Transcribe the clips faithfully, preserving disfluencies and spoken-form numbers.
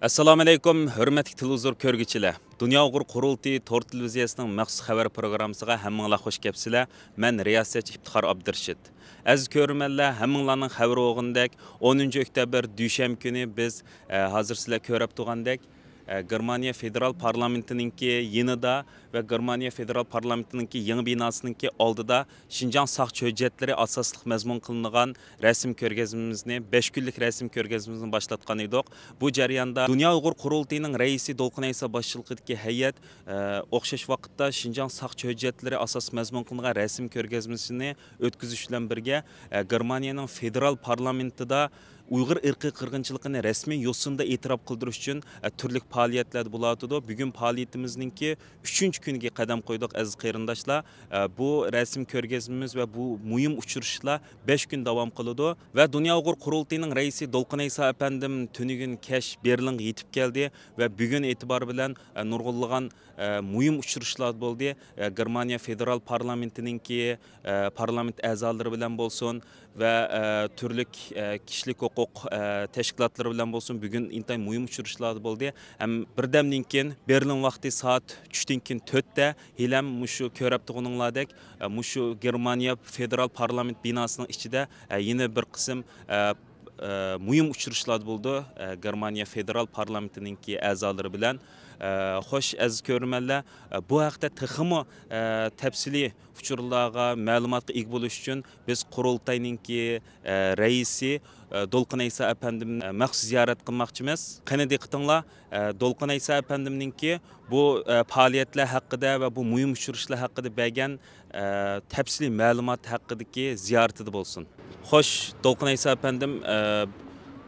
ئەسسالامۇ ئەلەيكۇم، ھۆرمەتلىك تېلېۋىزور كۆرگۈچىلەر! دۇنيا ئۇيغۇر قۇرۇلتىيى تور تېلېۋىزىيەسىنىڭ مەخسۇس خەۋەر پروگراممىسىغا ھەممىڭلار خوش كەپسىلەر. مەن رىياسەتچى ئىپتىخار ئابدۇرېشىت. ئەزىز كۆرۈرمەنلەر، ھەممىڭلارنىڭ خەۋىرى بولغىنىدەك، ئونىنچى ئۆكتەبىر دۈشەنبە كۈنى بىز، ئە، ھازىر سىلەر كۆرۈپ تۇرغاندەك، ئە، گېرمانىيە فېدېرال پارلامېنتىنىڭكى يېنىدا ۋە گېرمانىيە فېدېرال پارلامېنتىنىڭكى يېڭى بىناسىنىڭكى ئالدىدا شىنجاڭ ساقچى ھۆججەتلىرى ئاساسلىق مەزمۇن قىلىنغان رەسىم كۆرگەزمىمىزنى، بەش كۈنلۈك رەسىم كۆرگەزمىمىزنى باشلاتقان ئىدۇق. بۇ جەرياندا دۇنيا ئۇيغۇر قۇرۇلتىيىنىڭ رەئىسى دولقۇن ئەيسا باشچىلىقىدىكى ھەيئەت، ئە، ئوخشاش ۋاقىتتا شىنجاڭ ساقچى ھۆججەتلىرى ئاساسلىق مەزمۇن قىلىنغان رەسىم كۆرگەزمىسىنى ئۆتكۈزۈش بىلەن بىرگە، ئە، گېرمانىيەنىڭ فېدېرال پارلامېنتىدا ئۇيغۇر ئىرقىي قىرغىنچىلىقىنى رەسمىي يوسۇندا ئېتىراپ قىلدۇرۇش ئۈچۈن، ئە، تۈرلۈك پائالىيەتلەردە بولۇۋاتىدۇ. بۈگۈن پائالىيىتىمىزنىڭكى ئۈچىنچى كۈنىگە قەدەم قويدۇق، ئەزىز قېرىنداشلار. ئە، بۇ رەسىم كۆرگەزمىمىز ۋە بۇ مۇھىم ئۇچرىشىشلار بەش كۈن داۋام قىلىدۇ. ۋە دۇنيا ئۇيغۇر قۇرۇلتىيىنىڭ رەئىسى دولقۇن ئەيسا ئەپەندىم تۈنۈگۈن كەچ بېرلىنغا يېتىپ كەلدى ۋە بۈگۈن ئېتىبارى بىلەن، ئە، نۇرغۇنلىغان، ئە، مۇھىم ئۇچرىشىشلار بولدى. ئە، گېرمانىيە فېدېرال پارلامېنتىنىڭكى، ئە، پارلامېنت ئەزالىرى بىلەن بولسۇن، ۋە، ئە، تۈرلۈك، ئە، كىشىلىك ھوقۇق، ئە، تەشكىلاتلىرى بىلەن بولسۇن، بۈگۈن ئىنتايىن مۇھىم ئۇچرىشىشلار بولدى. ھەم بىردەمدىن كېيىن، بېرلىن ۋاقتى سائەت چۈشتىن كېيىن تۆتتە، ھېلىھەم مۇشۇ كۆرۈپ تۇرغىنىڭلاردەك، ئە، مۇشۇ گېرمانىيە فېدېرال پارلامېنت بىناسىنىڭ ئىچىدە، ئە، يەنە بىر قىسىم، ئە، ئە، مۇھىم ئۇچرىشىشلار بولدى، ئە، گېرمانىيە فېدېرال پارلامېنتىنىڭكى ئەزالىرى بىلەن. ئە، خوش، ئەزىز كۆرۈرمەنلەر، ئە، بۇ ھەقتە تېخىمۇ، ئە، تەپسىلىي ئۇچۇرلارغا، مەلۇماتقا ئىگە بولۇش ئۈچۈن بىز قۇرۇلتاينىڭكى، ئە، رەئىسى، ئە، دولقۇن ئەيسا ئەپەندىمنى، ئە، مەخسۇس زىيارەت قىلماقچىمىز. قېنى دىققىتىڭلار، ئە، دولقۇن ئەيسا ئەپەندىمنىڭكى بۇ، ئە، پائالىيەتلەر ھەققىدە ۋە بۇ مۇھىم ئۇچرىشىشلار ھەققىدە بەرگەن، ئە، تەپسىلىي مەلۇمات ھەققىدىكى زىيارىتىدە بولسۇن. خوش، دولقۇن ئەيسا ئەپەندىم، ئە،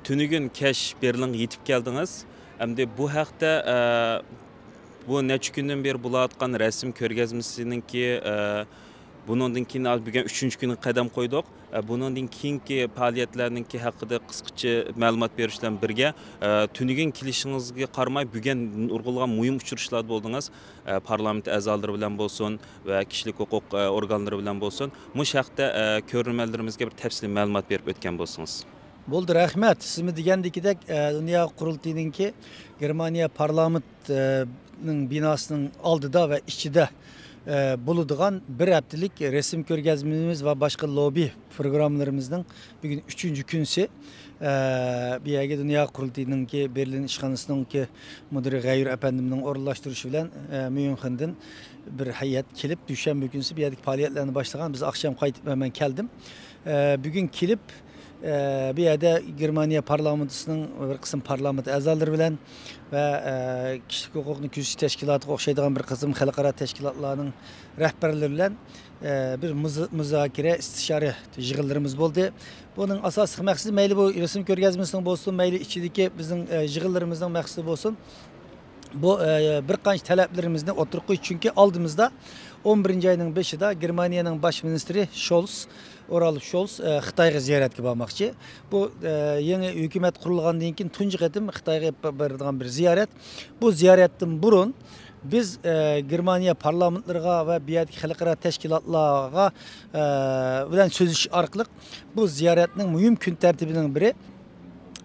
تۈنۈگۈن كەچ بېرلىنغا يېتىپ كەلدىڭىز. ئەمدى بۇ ھەقتە، ئە، بۇ نەچچە كۈندىن بېرى بولۇۋاتقان رەسىم كۆرگەزمىسىنىڭكى، ئە، بۇنىڭدىن كېيىن بۈگۈن ئۈچىنچى كۈنگە قەدەم قويدۇق. ئە، بۇنىڭدىن كېيىنكى پائالىيەتلەرنىڭكى ھەققىدە قىسقىچە مەلۇمات بېرىش بىلەن بىرگە، ئە، تۈنۈگۈن كېلىشىڭىزگە قارىماي، بۈگۈن نۇرغۇنلىغان مۇھىم ئۇچرىشىشلاردا بولدىڭىز. ئە، پارلامېنت ئەزالىرى بىلەن بولسۇن ۋە كىشىلىك ھوقۇق، ئە، ئورگانلىرى بىلەن بولسۇن، مۇشۇ ھەقتە، ئە، كۆرۈرمەنلىرىمىزگە بىر تەپسىلىي مەلۇمات بېرىپ ئۆتكەن بولسىڭىز. بولدى، رەھمەت. سىزمۇ دېگەندىكىدەك، ئە، دۇنيا قۇرۇلتىيىنىڭكى گېرمانىيە پارلامېنت، ئە، نىڭ بىناسىنىڭ ئالدىدا ۋە ئىچىدە، ئە، بولىدىغان بىر ھەپتىلىك رەسىم كۆرگەزمىمىز ۋە باشقا لوببى پروگراممىلىرىمىزنىڭ بۈگۈن ئۈچىنچى كۈنسى. ئە، بۇ يەرگە دۇنيا قۇرۇلتىيىنىڭكى بېرلىن ئىشخانىسىنىڭكى مۇدىرى غەيۇر ئەپەندىمنىڭ ئورۇنلاشتۇرۇشى بىلەن، ئە، ميۇنخېندىن بىر ھەيئەت كېلىپ، دۈشەنبە كۈنسى بۇ يەردىكى پائالىيەتلەرنى باشلىغان. بىز ئاخشام قايتىپ، مەن كەلدىم. ئە، بۈگۈن كېلىپ، ئە، بۇ يەردە گېرمانىيە پارلامېنتىسىنىڭ بىر قىسىم پارلامېنت ئەزالىرى بىلەن ۋە، ئە، كىشىلىك ھوقۇقنى كۆزىتىش تەشكىلاتىغا ئوخشايدىغان بىر قىسىم خەلقئارا تەشكىلاتلارنىڭ رەھبەرلىرى بىلەن، ئە، بىر مۇزا-، مۇزاكىرە، ئىستىشارە يىغىنلىرىمىز بولدى. بۇنىڭ ئاساسلىق مەقسىتى مەيلى بۇ رەسىم كۆرگەزمىسىنىڭ بولسۇن، مەيلى ئىچىدىكى بىزنىڭ، ئە، يىغىنلىرىمىزنىڭ مەقسىتى بولسۇن، بۇ، ئە، بىر قانچە تەلەپلىرىمىزنى ئوتتۇرىغا قويۇش. چۈنكى ئالدىمىزدا ئون بىرىنچى ئاينىڭ بېشىدا گېرمانىيەنىڭ باش مىنىستىرى شولس، ئورالف شولس، ئە، خىتايغا زىيارەتكە بارماقچى. بۇ، ئە، يېڭى ھۆكۈمەت قۇرۇلغاندىن كېيىن تۇنجى قېتىم خىتايغا بېرىدىغان بىر زىيارەت. بۇ زىيارەتتىن بۇرۇن بىز، ئە، گېرمانىيە پارلامېنتلىرىغا ۋە بۇ يەردىكى خەلقئارا تەشكىلاتلارغا، ئە، بىلەن سۆزلىشىش ئارقىلىق بۇ زىيارەتنىڭ مۇھىم كۈن تەرتىپىنىڭ بىرى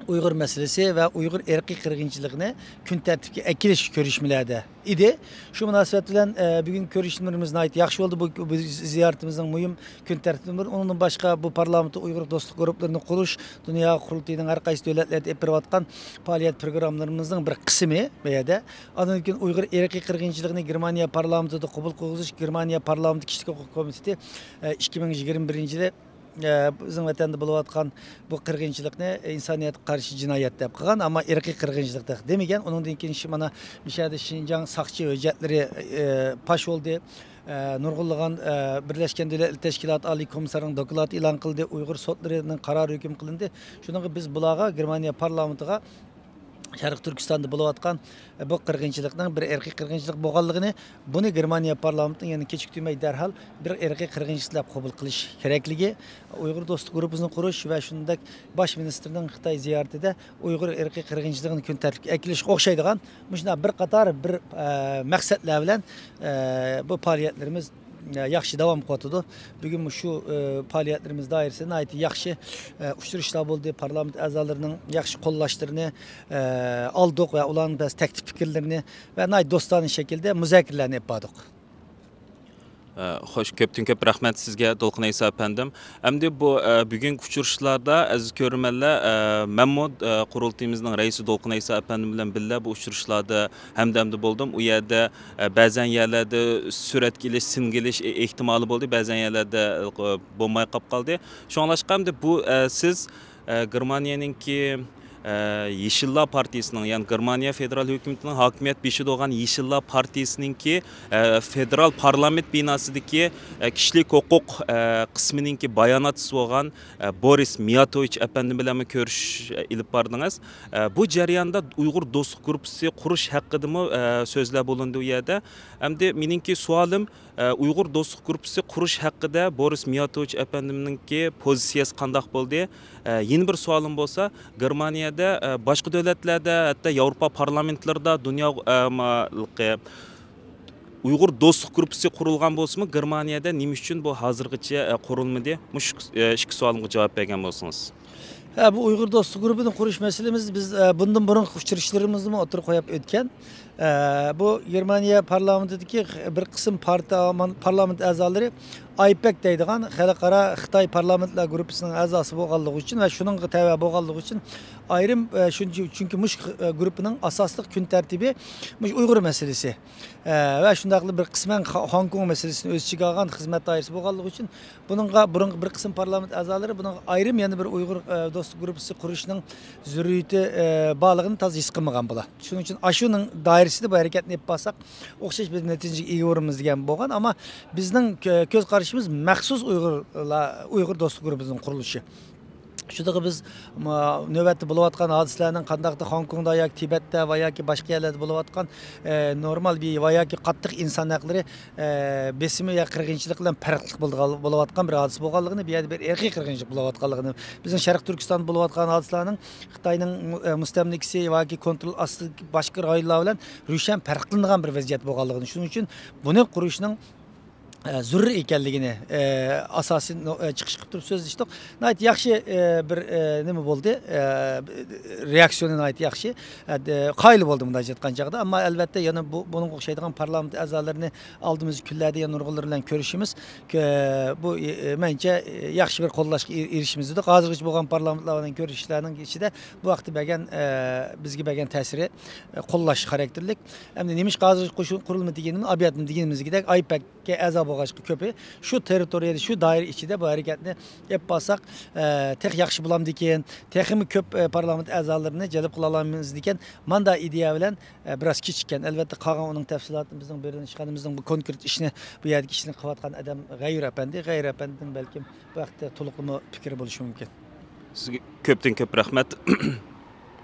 ئۇيغۇر مەسىلىسى ۋە ئۇيغۇر ئىرقىي قىرغىنچىلىقىنى كۈن تەرتىپكە ئەكېلىش كۆرۈشمىلەردە ئىدى. شۇ مۇناسىۋەت بىلەن، ئە، بۈگۈنكى كۆرۈشمىلىرىمىز ناھايىتى ياخشى بولدى. بۇ، بۇ زىيارىتىمىزنىڭ مۇھىم كۈن تەرتىپىدىن بىرى. ئۇنىڭدىن باشقا، بۇ پارلامېنتتا ئۇيغۇر دوستلۇق گۇرۇپپىلىرىنى قۇرۇش، دۇنيا قۇرۇلتىيىنىڭ ھەر قايسى دۆلەتلەردە ئېلىپ بېرىۋاتقان پائالىيەت پروگراممىلىرىمىزنىڭ بىر قىسمى بۇ يەردە. ئاندىن كېيىن ئۇيغۇر ئىرقىي قىرغىنچىلىقىنى گېرمانىيە پارلامېنتىدا قوبۇل قىلغۇزۇش، گېرمانىيە پارلامېنتى كىشىلىك ھوقۇق كومىتېتى، ئە، ئىككى مىڭ يىگىرمە بىرىنچى يىلى ئە، بىزنىڭ ۋەتەندە بولۇۋاتقان بۇ قىرغىنچىلىقنى ئىنسانىيەتكە قارشى جىنايەت دەپ قىلغان، ئەمما ئىرقىي قىرغىنچىلىق دەپ دېمىگەن. ئۇنىڭدىن كېيىن شۇ مانا مۇشۇ يەردە شىنجاڭ ساقچى ھۆججەتلىرى، ئە، پاش بولدى. ئە، نۇرغۇنلىغان، ئە، بىرلەشكەن دۆلەتلەر تەشكىلاتى ئالىي كومىسسارىنىڭ دوكلاتى ئېلان قىلدى، ئۇيغۇر سوتلىرىنىڭ قارارى ھۆكۈم قىلىندى. شۇنىڭغا بىز بۇلارغا گېرمانىيە پارلامېنتىغا شەرقىي تۈركىستاندا بولۇۋاتقان بۇ قىرغىنچىلىقنىڭ بىر ئىرقىي قىرغىنچىلىق بولغانلىقىنى، بۇنى گېرمانىيە پارلامېنتىنىڭ يەنە كېچىكتۈرمەي دەرھال بىر ئىرقىي قىرغىنچىلىق دەپ قوبۇل قىلىش كېرەكلىكى، ئۇيغۇر دوستلۇق گۇرۇپپىسىنى قۇرۇش ۋە شۇنداق باش مىنىستىرنىڭ خىتاي زىيارىتىدە ئۇيغۇر ئىرقىي قىرغىنچىلىقىنى كۈن تەرتىپكە ئەكېلىشكە ئوخشايدىغان مۇشۇنداق بىر قاتار بىر، ئە، مەقسەتلەر بىلەن، ئە، بۇ پائالىيەتلىرىمىز ياخشى داۋام قىلىۋاتىدۇ. بۈگۈن مۇشۇ پائالىيەتلىرىمىز دائىرىسىدە ناھايىتى ياخشى ئۇچرىشىشلار بولدى. پارلامېنت ئەزالىرىنىڭ ياخشى قوللاشلىرىنى ئالدۇق ۋە ئۇلارنىڭ بەزى تەكلىپ پىكىرلىرىنى ۋە ناھايىتى دوستانە شەكىلدە مۇزاكىرىلەرنى ئېلىپ باردۇق. ئە، خوش، كۆپتىن كۆپ رەھمەت سىزگە، دولقۇن ئەيسا ئەپەندىم. ئەمدى بۇ، ئە، بۈگۈنكى ئۇچرىشىشلاردا ئەزىز كۆرۈرمەنلەر، ئە، مەنمۇ، ئە، قۇرۇلتىيىمىزنىڭ رەئىسى دولقۇن ئەيسا ئەپەندىم بىلەن بىللە بۇ ئۇچرىشىشلاردا ھەمدەمدە بولدۇم. ئۇ يەردە، ئە، بەزەن يەرلەردە سۈرەتكە ئېلىش، سىنگە ئېلىش ئېھتىمالى بولدى، بەزەن يەرلەردە، ئە، بولماي قاپ قالدى. شۇڭلاشقا ئەمدى بۇ، ئە، سىز ئە، گېرمانىيەنىڭكى، ئە، يېشىللار پارتىيىسىنىڭ، يەنى گېرمانىيە فېدېرال ھۆكۈمىتىنىڭ ھاكىمىيەت بېشىدا بولغان يېشىللار پارتىيىسىنىڭكى، ئە، فېدېرال پارلامېنت بىناسىدىكى، ئە، كىشىلىك ھوقۇق، ئە، قىسمىنىڭكى باياناتچىسى بولغان، ئە، بورىس مىياتوۋىچ ئەپەندى بىلەنمۇ كۆرۈشۈش، ئە، ئېلىپ باردىڭىز. ئە، بۇ جەرياندا ئۇيغۇر دوستلۇق گۇرۇپپىسى قۇرۇش ھەققىدىمۇ، ئە، سۆزلەر بولۇندى ئۇ يەردە. ئەمدى مېنىڭكى سوئالىم، ئە، ئۇيغۇر دوستلۇق گۇرۇپپىسى قۇرۇش ھەققىدە بورىس مىياتوۋىچ ئەپەندىمنىڭكى پوزىتسىيەسى قانداق بولدى؟ ئە، يەنە بىر سوئالىم بولسا، گېرمانىيەدە، ئە، باشقا دۆلەتلەردە، ھەتتا ياۋروپا پارلامېنتلىرىدا دۇنيا، ئە، ما-، ئۇيغۇر دوستلۇق گۇرۇپپىسى قۇرۇلغان بولسىمۇ، گېرمانىيەدە نېمە ئۈچۈن بۇ ھازىرغىچە، ئە، قۇرۇلمىدى؟ مۇشۇ ئىككى، ئە، ئىككى سوئالىمغا جاۋاب بەرگەن بولسىڭىز. ھە، بۇ ئۇيغۇر دوستلۇق گۇرۇپپىنى قۇرۇش مەسىلىمىز بىز، ئە، بۇندىن بۇرۇنقى ئۇچرىشىشلىرىمىزدىمۇ ئوتتۇرىغا قويۇپ ئۆتكەن. ئە، بۇ گېرمانىيە پارلامېنتىدىكى بىر قىسىم پارتا-، پارلامېنت ئەزالىرى ئايپەك دەيدىغان خەلقئارا خىتاي پارلامېنتلار گۇرۇپپىسىنىڭ ئەزاسى بولغانلىقى ئۈچۈن ۋە شۇنىڭغا تەۋە بولغانلىقى ئۈچۈن ئايرىم، ئە، شۇنچە-، چۈنكى مۇشۇ، ئە، گۇرۇپپىنىڭ ئاساسلىق كۈن تەرتىپى مۇشۇ ئۇيغۇر مەسىلىسى، ئە، ۋە شۇنداقلا بىر قىسمەن خا-، خوڭكوڭ مەسىلىسىنى ئۆز ئىچىگە ئالغان خىزمەت دائىرىسى بولغانلىقى ئۈچۈن بۇنىڭغا بۇرۇنقى بىر قىسىم پارلامېنت ئەزالىرى بۇنىڭغا ئايرىم يەنە بىر ئۇيغۇر، ئە، دوستلۇق گۇرۇپپىسى قۇرۇشنىڭ زۆرۈرىيىتى، ئە، بارلىقىنى تازا ھېس قىلمىغان بۇلار. شۇنىڭ ئۈچۈن ئاشۇنىڭ دائىرىسىدە بۇ ھەرىكەتنى ئېلىپ بارساق ئوخشاش بىر نەتىجىگە ئىگە بولۇرمىز دېگەن بولغان. ئەمما بىزنىڭ كۆ-، كۆز قارىشىمىز مەخسۇس ئۇيغۇرلار، ئۇيغۇر دوستلۇق گۇرۇپپىسىنىڭ قۇرۇلۇشى. شۇندىغۇ بىز، ما، نۆۋەتتە بولۇۋاتقان ھادىسىلەرنىڭ قانداقتۇر خوڭكوڭدا ياكى تىبەتتە ۋە ياكى باشقا يەرلەردە بولۇۋاتقان، ئە، نورمال بىر ۋە ياكى قاتتىق ئىنسان ھەقلىرى، ئە، بېسىمى ۋە قىرغىنچىلىقى بىلەن پەرقلىق بولىدىغان، بولۇۋاتقان بىر ھادىسە بولغانلىقىنى، بۇ يەردە بىر ئىرقىي قىرغىنچىلىق بولۇۋاتقانلىقىنى، بىزنىڭ شەرقىي تۈركىستاندا بولۇۋاتقان ھادىسىلەرنىڭ خىتاينىڭ، ئە، مۇستەملىكىسى ياكى كونترول ئاستىدىكى باشقا رايونلار بىلەن روشەن پەرقلىنىدىغان بىر ۋەزىيەت بولغانلىقىنى، شۇنىڭ ئۈچۈن بۇنى قۇرۇشنىڭ ئە، زۆرۈر ئىكەنلىكىنى، ئە، ئاساسىي نۇ-، ئە، چىقىش قىلىپ تۇرۇپ سۆزلىشتۇق. ناھايىتى ياخشى، ئە، بىر، ئە، نېمە بولدى، ئە، رېئاكسىيونى ناھايىتى ياخشى. ئە، د-، قايىل بولدۇم مۇنداق ئېيتقان چاغدا. ئەمما ئەلۋەتتە يەنە بۇ، بۇنىڭغا ئوخشايدىغان پارلامېنت ئەزالىرىنى ئالدىمىزدىكى كۈنلەردە يەنە نۇرغۇنلىرى بىلەن كۆرۈشىمىز. كۆ-، بۇ، ئە، مەنچە، ئە، ياخشى بىر قوللاشقا ئېرىشىمىز دېدۇق. ھازىرغىچە بولغان پارلامېنتلار بىلەن كۆرۈشۈشلەرنىڭ ئىچىدە بۇ ھەقتە بەرگەن، ئە، بىزگە بەرگەن تەسىرى، ئە، قوللاش خاراكتېرلىك. ئەمدى نېمىشقا ھازىرغىچە قوشۇن قۇرۇلمىدى دېگىنىمىز، ئابىياتىم دېگىنىمىزگىدەك ئايپەك كە ئەزا بولغاچقا كۆپى شۇ تېررىتورىيەدە، شۇ دائىرە ئىچىدە بۇ ھەرىكەتنى ئېلىپ بارساق، ئە، تېخى ياخشى بولامدىكىن، تېخىمۇ كۆپ، ئە، پارلامېنت ئەزالىرىنى جەلپ قىلالايمىزدىكىن، مانداق ئىدىيە بىلەن، ئە، بىراز كېچىككەن. ئەلۋەتتە، قالغان ئۇنىڭ تەپسىلاتىنى بىزنىڭ بېرىلىشقانىمىزنىڭ بۇ كونكرېت ئىشنى، بۇ يەردىكى ئىشنى قىلىۋاتقان ئادەم غەيۇر ئەپەندى. غەيۇر ئەپەندىنىڭ بەلكىم بۇ ھەقتە تولۇقلىما پىكرى بولۇشى مۇمكىن. سىزگە كۆپتىن كۆپ رەھمەت.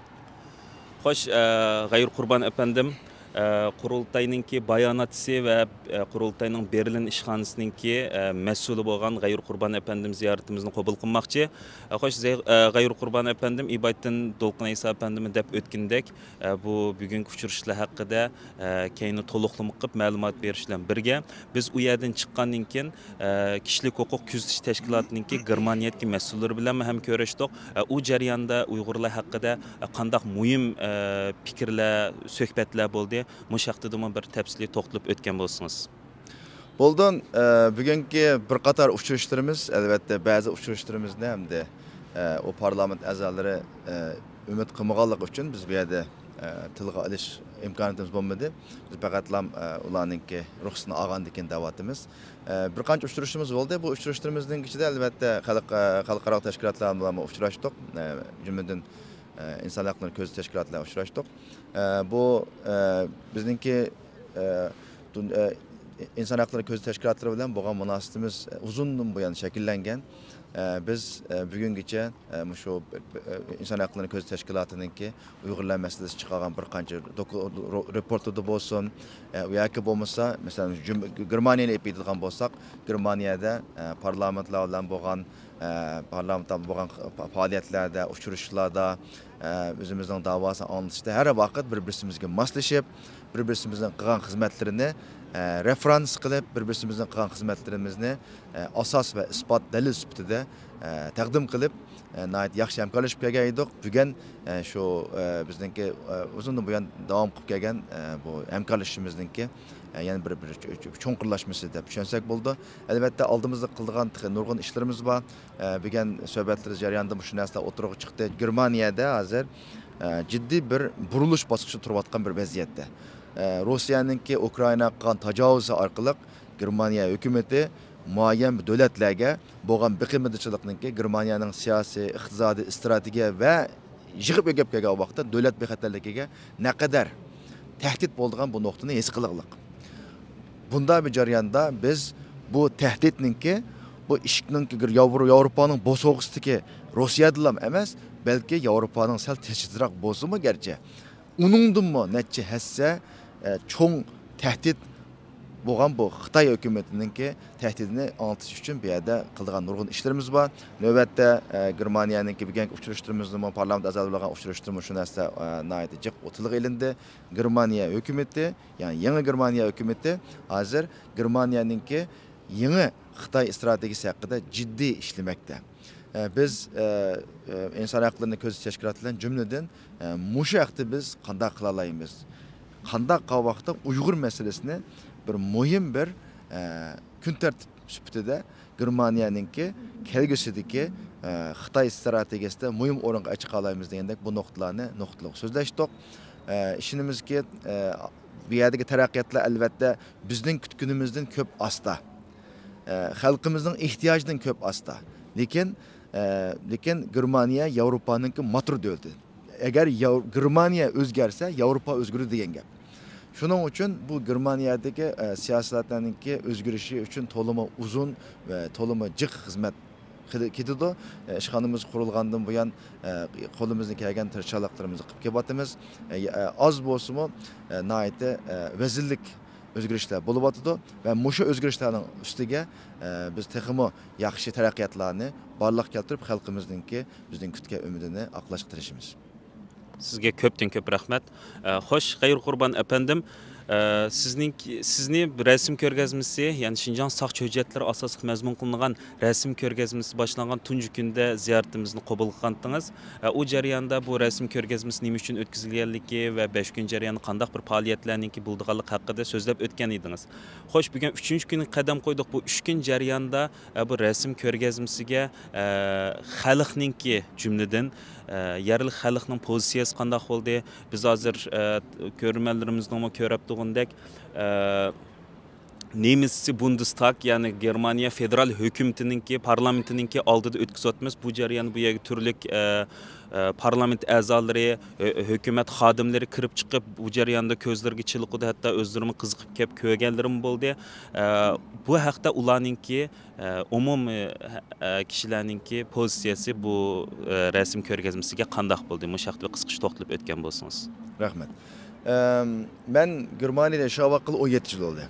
خوش، ئە، غەيۇر قۇربان ئەپەندىم، ئە، قۇرۇلتاينىڭكى باياناتچىسى ۋە، ئە، قۇرۇلتاينىڭ بېرلىن ئىشخانىسىنىڭكى، ئە، مەسئۇلى بولغان غەيۇر قۇربان ئەپەندىم زىيارىتىمىزنى قوبۇل قىلماقچى. ئە، خوش، زەي-، ئە، غەيۇر قۇربان ئەپەندىم، ئىبايتتىن دولقۇن ئەيسا ئەپەندىممۇ دەپ ئۆتكىنىدەك، ئە، بۇ بۈگۈنكى ئۇچرىشىشلار ھەققىدە، ئە، كەينى تولۇقلىما قىلىپ مەلۇمات بېرىش بىلەن بىرگە، بىز ئۇ يەردىن چىققاندىن كېيىن، ئە، كىشىلىك ھوقۇق كۆزىتىش تەشكىلاتىنىڭكى گېرمانىيەدىكى مەسئۇللىرى بىلەنمۇ ھەم كۆرۈشتۇق. ئە، ئۇ جەرياندا ئۇيغۇرلار ھەققىدە، ئە، قانداق مۇھىم، ئە، پىكىرلەر، سۆھبەتلەر بولدى؟ مۇشۇ ھەقتىدىمۇ بىر تەپسىلىي توختىلىپ ئۆتكەن بولسىڭىز. بولدى. ئە، بۈگۈنكى بىر قاتار ئۇچرىشىشلىرىمىز، ئەلۋەتتە، بەزى ئۇچرىشىشلىرىمىزنى ھەمدە، ئە، ئۇ پارلامېنت ئەزالىرى، ئە، ئۈمىد قىلمىغانلىقى ئۈچۈن بىز بۇ يەردە، ئە، تىلغا ئېلىش ئىمكانىيىتىمىز بولمىدى. بىز پەقەتلا، ئە، ئۇلارنىڭكى رۇخسىتىنى ئالغاندىن كېيىن دەۋاتىمىز. ئە، بىر قانچە ئۇچرىشىشىمىز بولدى. بۇ ئۇچرىشىشلىرىمىزنىڭ ئىچىدە، ئەلۋەتتە، خەلق-، ئە، خەلقئارا تەشكىلاتلار بىلەنمۇ ئۇچراشتۇق. ئە، جۈملىدىن، ئە، ئىنسان ھەقلىرىنى كۆزەتكۈچى تەشكىلات بىلەن ئۇچراشتۇق. ئە، بۇ، ئە، بىزنىڭكى، ئە، دۇن-، ئە، ئىنسان ھەقلىرىنى كۆزەتكۈچى تەشكىلاتلىرى بىلەن بولغان مۇناسىۋىتىمىز ئۇزۇندىن بۇيان شەكىللەنگەن. ئە، بىز، ئە، بۈگۈنگىچە، ئە، مۇشۇ، ئە، ئىنسان ھەقلىرىنى كۆزەتكۈچى تەشكىلاتىنىڭكى ئۇيغۇرلار مەسىلىسى چىقارغان بىر قانچە دوكۇ-، رو-، رېپورتىدا بولسۇن، ئە، ياكى بولمىسا، مەسىلەن، جۈم-، گېرمانىيەنى ئېلىپ ئېيتىدىغان بولساق، گېرمانىيەدە، ئە، پارلامېنتلار بىلەن بولغان، ئە، پارلامېنتتا بولغان پا-، پائالىيەتلەردە، ئۇچرىشىشلاردا، ئە، ئۆزىمىزنىڭ داۋاسىنى ئاڭلىتىشتا ھەر ۋاقىت بىر-، بىرسىمىزگە ماسلىشىپ، بىر-، بىرسىمىزنىڭ قىلغان خىزمەتلىرىنى، ئە، رېفېرانس قىلىپ، بىر-، بىرسىمىزنىڭ قىلغان خىزمەتلىرىمىزنى، ئە، ئاساس ۋە ئىسپات دەلىل سۈپىتىدە، ئە، تەقدىم قىلىپ، ئە، ناھايىتى ياخشى ھەمكارلىشىپ كەلگەن ئىدۇق. بۈگۈن، ئە، شۇ، ئە، بىزنىڭكى، ئە، ئۇزۇندىن بۇيان داۋام قىلىپ كەلگەن، ئە، بۇ ھەمكارلىشىشىمىزنىڭكى، ئە، يەنە بىر، بىر چوڭقۇرلاشمىسى دەپ چۈشەنسەك بولىدۇ. ئەلۋەتتە، ئالدىمىزدا قىلىدىغان تېخى نۇرغۇن ئىشلىرىمىز بار. ئە، بۈگۈن سۆھبەتلىرىمىز جەريانىدا مۇشۇ نەرسىلەر ئوتتۇرىغا چىقتى. گېرمانىيەدە ھازىر، ئە، جىددىي بىر بۇرۇلۇش باسقۇچىدا تۇرۇۋاتقان بىر ۋەزىيەتتە. ئە، روسىيەنىڭكى ئۇكرائىناغا قىلغان تاجاۋۇزى ئارقىلىق گېرمانىيە ھۆكۈمىتى مۇئەييەن بىر دۆلەتلەرگە بولغان بېقىندىچىلىقنىڭكى گېرمانىيەنىڭ سىياسىي، ئىقتىسادىي، ئىستراتېگىيە ۋە يىغىپ ئۆگەپ كەلگەن ۋاقىتتا دۆلەت بىخەتەرلىكىگە نەقەدەر تەھدىت بولىدىغان بۇ نۇقتىنى ھېس قىلىغلىق. بۇنداق بىر جەرياندا بىز بۇ تەھدىتنىڭكى، بۇ ئىشىكنىڭكى ياۋرو-، ياۋروپانىڭ بوسۇغىسىدىكى روسىيەدىنلا ئەمەس، بەلكى ياۋروپانىڭ سەل تېشىدىراق بولسىمۇ گەرچە، ئۇنىڭدىنمۇ نەچچە ھەسسە، ئە، چوڭ تەھدىت بولغان بۇ خىتاي ھۆكۈمىتىنىڭكى تەھدىتىنى ئاڭلىتىش ئۈچۈن بۇ يەردە قىلىدىغان نۇرغۇن ئىشلىرىمىز بار. نۆۋەتتە، ئە، گېرمانىيەنىڭكى بۈگۈنكى ئۇچرىشىشلىرىمىزدىمۇ، پارلامېنت ئەزالىرى بىلەن ئۇچرىشىشتىمۇ شۇ نەرسە، ئە، ناھايىتى جىق تىلغا ئېلىندى. گېرمانىيە ھۆكۈمىتى، يەنى يېڭى گېرمانىيە ھۆكۈمىتى ھازىر گېرمانىيەنىڭكى يېڭى خىتاي ئىستراتېگىيىسى ھەققىدە جىددىي ئىشلىمەكتە. ئە، بىز، ئە، ئە، ئىنسان ھەقلىرىنى كۆزىتىش تەشكىلاتى بىلەن جۈملىدىن، ئە، مۇشۇ ھەقتە بىز قانداق قىلالايمىز؟ قانداق قىلغان ۋاقىتتا ئۇيغۇر مەسىلىسىنى بىر مۇھىم بىر، ئە، كۈن تەرتىپ سۈپىتىدە گېرمانىيەنىڭكى كەلگۈسىدىكى، ئە، خىتاي ئىستراتېگىيەسىدە مۇھىم ئورۇنغا ئەچىقالايمىز دېگەندەك بۇ نۇقتىلارنى نۇقتىلىق سۆزلەشتۇق. ئە، ئىشىنىمىزكى، ئە، بۇ يەردىكى تەرەققىياتلار ئەلۋەتتە بىزنىڭ كۈتكىنىمىزدىن كۆپ ئاستا. ئە، خەلقىمىزنىڭ ئېھتىياجىدىن كۆپ ئاستا. لېكىن، ئە، لېكىن گېرمانىيە ياۋروپانىڭكى ماتور دۆلىتى. ئەگەر ياۋ-، گېرمانىيە ئۆزگەرسە، ياۋروپا ئۆزگىرىدۇ دېگەن گەپ. شۇنىڭ ئۈچۈن بۇ گېرمانىيەدىكى، ئە، سىياسەتلەرنىڭكى ئۆزگىرىشى ئۈچۈن تولىمۇ ئۇزۇن ۋە تولىمۇ جىق خىزمەت قىلى-، كېتىدۇ. ئە، ئىشخانىمىز قۇرۇلغاندىن بۇيان، ئە، قولىمىزدىن كەلگەن تىرىشچانلىقلىرىمىزنى قىلىپ كېلىۋاتىمىز. ئە، ئە، ئاز بولسىمۇ، ئە، ناھايىتى، ئە، ۋەزىنلىك ئۆزگىرىشلەر بولۇۋاتىدۇ ۋە مۇشۇ ئۆزگىرىشلەرنىڭ ئۈستىگە، ئە، بىز تېخىمۇ ياخشى تەرەققىياتلارنى بارلىققا كەلتۈرۈپ، خەلقىمىزنىڭكى بىزنىڭ كۈتكەن ئۈمىدىنى ئاقلاشقا تىرىشىمىز. سىزگە كۆپتىن كۆپ رەھمەت. ئە، خوش، خەير قۇربان ئەپەندىم. ئە، سىزنىڭ، سىزنى رەسىم كۆرگەزمىسى، يەنى شىنجاڭ ساقچى ھۆججەتلىرى ئاساسلىق مەزمۇن قىلىنغان رەسىم كۆرگەزمىسى باشلانغان تۇنجى كۈندە زىيارىتىمىزنى قوبۇل قىلغانتىڭىز. ئە، ئۇ جەرياندا بۇ رەسىم كۆرگەزمىسى نېمە ئۈچۈن ئۆتكۈزۈلگەنلىكى ۋە بەش كۈن جەريانىدا قانداق بىر پائالىيەتلەرنىڭكى بولىدىغانلىقى ھەققىدە سۆزلەپ ئۆتكەن ئىدىڭىز. خوش، بۈگۈن ئۈچىنچى كۈنگە قەدەم قويدۇق. بۇ ئۈچ كۈن جەريانىدا، ئە، بۇ رەسىم كۆرگەزمىسىگە، ئە، خەلقنىڭكى جۈملىدىن، ئە، يەرلىك خەلقنىڭ پوزىتسىيەسى قانداق بولدى؟ بىز ھازىر، ئە، كۆرۈرمەنلىرىمىزنىڭمۇ كۆرۈپ تۇرغىنىدەك، ئە، نېمىتسى بۇندېستاگ، يەنى گېرمانىيە فېدېرال ھۆكۈمىتىنىڭكى، پارلامېنتىنىڭكى ئالدىدا ئۆتكۈزۈۋاتىمىز. بۇ جەريان بۇ يەرگە تۈرلۈك، ئە، ئە، پارلامېنت ئەزالىرى، ھۆ-، ھۆكۈمەت خادىملىرى كىرىپ چىقىپ، بۇ جەرياندا كۆزلىرىگە چېلىقىدۇ، ھەتتا ئۆزلىرىمۇ قىزىقىپ كەپ كۆرگەنلىرىمۇ بولدى. ئە، بۇ ھەقتە ئۇلارنىڭكى، ئە، ئومۇمىي، ئە، كىشىلەرنىڭكى پوزىتسىيەسى بۇ، ئە، رەسىم كۆرگەزمىسىگە قانداق بولدى؟ مۇشۇ ھەقتە بىر قىسقىچە توختىلىپ ئۆتكەن بولسىڭىز. رەھمەت. ئەم، مەن گېرمانىيەدە ياشاۋاتقىلى ئون يەتتە يىل بولدى.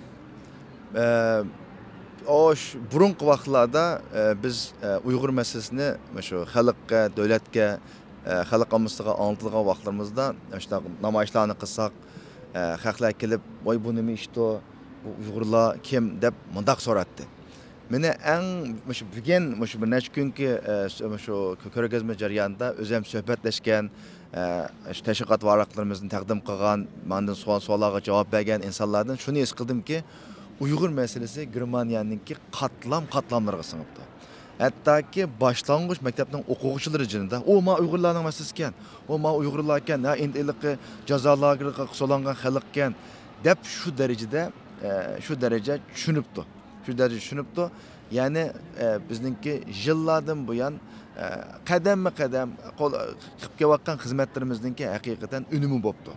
ئە، ئو، شۇ بۇرۇنقى ۋاقىتلاردا، ئە، بىز، ئە، ئۇيغۇر مەسىلىسىنى مۇشۇ خەلققە، دۆلەتكە، ئە، خەلق ئاممىسىغا ئاڭلىتىدىغان ۋاقىتلىرىمىزدا شۇنداق نامايىشلارنى قىلساق، ئە، خەقلەر كېلىپ، «ۋاي، بۇ نېمە ئىشتۇ؟ بۇ ئۇيغۇرلار كىم؟» دەپ مۇنداق سورايتتى. مېنى ئەڭ مۇشۇ بۈگۈن، مۇشۇ بىر نەچچە كۈنكى، ئە، سۆ-، مۇشۇ كۆ-، كۆرگەزمە جەريانىدا ئۆزۈم سۆھبەتلەشكەن، ئە، شۇ تەشۋىقات ۋارىقلىرىمىزنى تەقدىم قىلغان، ماندىن سوئال، سوئاللارغا جاۋاب بەرگەن ئىنسانلاردىن شۇنى ھېس قىلدىمكى، ئۇيغۇر مەسىلىسى گېرمانىيەنىڭكى قاتلام-قاتلاملىرىغا سىڭىپتۇ. ھەتتاكى باشلانغۇچ مەكتەپنىڭ ئوقۇغۇچىلىرى جېنىدا، «ئۇ، ما ئۇيغۇرلارنىڭ مەسىلىسىكەن، ئۇ، ما ئۇيغۇرلاركەن، ھە، ئىنتىلىقى جازا لاگېرىغا سولانغان خەلقكەن» دەپ شۇ دەرىجىدە، ئە، شۇ دەرىجە چۈشىنىپتۇ. شۇ دەرىجىدە چۈشىنىپتۇ. يەنى، ئە، بىزنىڭكى يىللاردىن بۇيان، ئە، قەدەممۇ قەدەم قول-، قىلىپ كېلىۋاتقان خىزمەتلىرىمىزنىڭكى ھەقىقەتەن ئۈنۈمى بوپتۇ.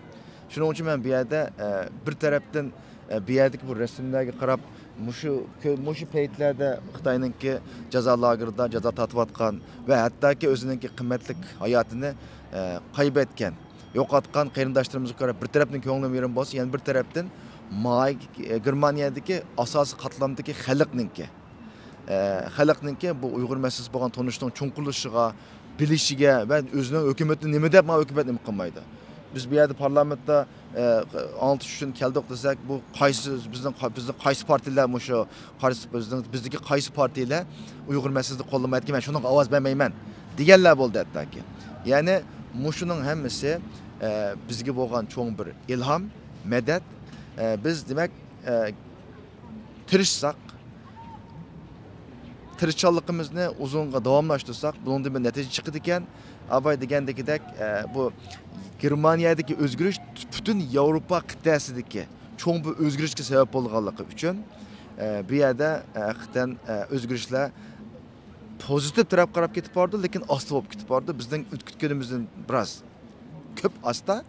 شۇنىڭ ئۈچۈن مەن بۇ يەردە، ئە، بىر تەرەپتىن، ئە، بۇ يەردىكى بۇ رەسىملەرگە قاراپ، مۇشۇ كۆ-، مۇشۇ پەيتلەردە خىتاينىڭكى جازا لاگېرىدا جازا تارتىۋاتقان ۋە ھەتتاكى ئۆزىنىڭكى قىممەتلىك ھاياتىنى، ئە، قەيب ئەتكەن، يوقاتقان قېرىنداشلىرىمىزغا قاراپ، بىر تەرەپتىن كۆڭلۈم يېرىم بولسا، يەنە بىر تەرەپتىن ماي-، گېرمانىيەدىكى ئاساسىي قاتلامدىكى خەلقنىڭكى، ئە، خەلقنىڭكى بۇ ئۇيغۇر مەسىلىسى بولغان تونۇشىنىڭ چوڭقۇرلىشىشىغا، بىلىشىگە ۋە ئۆزىنىڭ ھۆكۈمىتىنى نېمە دەپ، مانا ھۆكۈمەت نېمە قىلمايدۇ؟ بىز بۇ يەردە پارلامېنتتا، ئە، ئاڭلىتىش ئۈچۈن كەلدۇق دېسەك، بۇ قايسى، بىزنىڭ، بىزنىڭ قايسى پارتىيەلەر مۇشۇ، قايسى، بىزنىڭ، بىزدىكى قايسى پارتىيەلەر ئۇيغۇر مەسىلىسىنى قوللىمايدىكەن، مەن شۇنىڭغا ئاۋاز بەرمەيمەن دېگەنلەر بولدى ھەتتاكى. يەنى مۇشۇنىڭ ھەممىسى، ئە، بىزگە بولغان چوڭ بىر ئىلھام، مەدەت. ئە، بىز، دېمەك، ئە، تىرىشساق، تىرىشچانلىقىمىزنى ئۇزۇنغا داۋاملاشتۇرساق، بۇنىڭدىن بىر نەتىجە چىقىدىكەن. ئاباي دېگەندىكىدەك، ئە، بۇ گېرمانىيەدىكى ئۆزگىرىش پۈتۈن ياۋروپا قىتئەسىدىكى چوڭ بىر ئۆزگىرىشكە سەۋەب بولغانلىقى ئۈچۈن، ئە، بۇ يەردە، ئە، ھەقىقەتەن، ئە، ئۆزگىرىشلەر پوزىتىپ تەرەپ قاراپ كېتىپ بارىدۇ، لېكىن ئاستا بولۇپ كېتىپ بارىدۇ. بىزنىڭ ئۈمىد كۈتكىنىمىزدىن بىراز كۆپ ئاستا،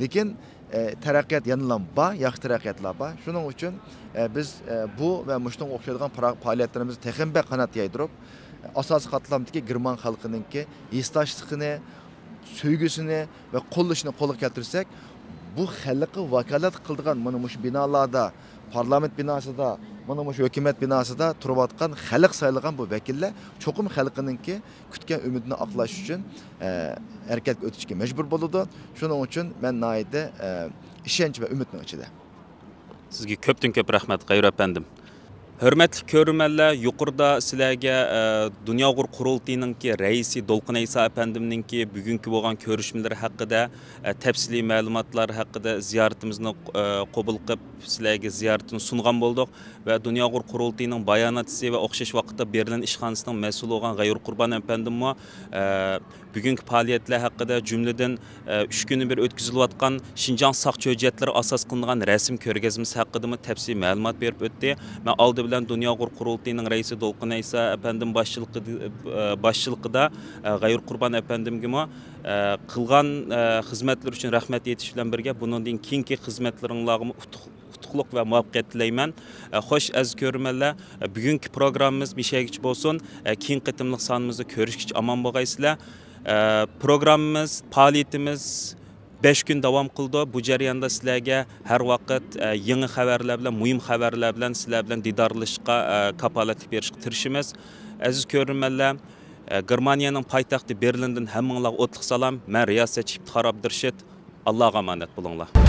لېكىن، ئە، تەرەققىيات يەنىلا بار، ياخشى تەرەققىياتلار بار. شۇنىڭ ئۈچۈن، ئە، بىز، ئە، بۇ ۋە مۇشۇنىڭغا ئوخشايدىغان پارا-، پائالىيەتلىرىمىزنى تېخىمۇ بەك قانات يايدۇرۇپ، ئاساسىي قاتلامدىكى گېرمان خەلقىنىڭكى ھېسداشلىقىنى، سۆيگۈسىنى ۋە قوللىشىنى قولغا كەلتۈرسەك، بۇ خەلققە ۋاكالەت قىلىدىغان مانا مۇشۇ بىنالاردا، پارلامېنت بىناسىدا، مانا مۇشۇ ھۆكۈمەت بىناسىدا تۇرۇۋاتقان خەلق سايلىغان بۇ ۋەكىللەر چوقۇم خەلقىنىڭكى كۈتكەن ئۈمىدىنى ئاقلاش ئۈچۈن، ئە، ھەرىكەتكە ئۆتۈشكە مەجبۇر بولىدۇ. شۇنىڭ ئۈچۈن مەن ناھايىتى، ئە، ئىشەنچ ۋە ئۈمىدنىڭ ئىچىدە. سىزگە كۆپتىن كۆپ رەھمەت، غەيۇر ئەپەندىم. ھۆرمەتلىك كۆرۈرمەنلەر، يۇقىرىدا سىلەرگە، ئە، دۇنيا ئۇيغۇر قۇرۇلتىيىنىڭكى رەئىسى دولقۇن ئەيسا ئەپەندىمنىڭكى بۈگۈنكى بولغان كۆرۈشمىلىرى ھەققىدە، ئە، تەپسىلىي مەلۇماتلار ھەققىدە زىيارىتىمىزنى، ئە، قوبۇل قىلىپ، سىلەرگە زىيارىتىنى سۇنغان بولدۇق. ۋە دۇنيا ئۇيغۇر قۇرۇلتىيىنىڭ باياناتچىسى ۋە ئوخشاش ۋاقىتتا بېرلىن ئىشخانىسىنىڭ مەسئۇلى بولغان غەيۇر قۇربان ئەپەندىممۇ، ئە، بۈگۈنكى پائالىيەتلەر ھەققىدە، جۈملىدىن، ئە، ئۈچ كۈندىن بېرى ئۆتكۈزۈلۈۋاتقان شىنجاڭ ساقچى ھۆججەتلىرى ئاساس قىلىنغان رەسىم كۆرگەزمىسى ھەققىدىمۇ تەپسىلىي مەلۇمات بېرىپ ئۆتتى. مەن ئالدى بىلەن دۇنيا ئۇيغۇر قۇرۇلتىيىنىڭ رەئىسى دولقۇن ئەيسا ئەپەندىم باشچىلىقىدا، ئە، باشچىلىقىدا، ئە، غەيۇر قۇربان ئەپەندىمگىمۇ، ئە، قىلغان، ئە، خىزمەتلىرى ئۈچۈن رەھمەت ئېيتىش بىلەن بىرگە، بۇنىڭدىن كېيىنكى خىزمەتلىرىڭلارغىمۇ ئۇتۇق ئۇتۇقلۇق ۋە مۇۋەپپەقىيەت تىلەيمەن. ئە، خوش، ئەزىز كۆرۈرمەنلەر، ئە، بۈگۈنكى پروگراممىمىز مۇشۇ يەرگىچە بولسۇن. ئە، كېيىنكى قېتىملىق سانىمىزدا كۆرۈشكىچە ئامان بولغايسىلەر. ئە، پروگراممىمىز، پائالىيىتىمىز بەش كۈن داۋام قىلىدۇ. بۇ جەرياندا سىلەرگە ھەر ۋاقىت، ئە، يېڭى خەۋەرلەر بىلەن، مۇھىم خەۋەرلەر بىلەن سىلەر بىلەن دىدارلىشىشقا، ئە، كاپالەتلىك بېرىشكە تىرىشىمىز. ئەزىز كۆرۈرمەنلەر، ئە، گېرمانىيەنىڭ پايتەختى بېرلىندىن ھەممىڭلارغا ئوتلۇق سالام. مەن رىياسەتچى ئىپتىخار ئابدۇرېشىت. ئاللاغا ئامانەت بولۇڭلار.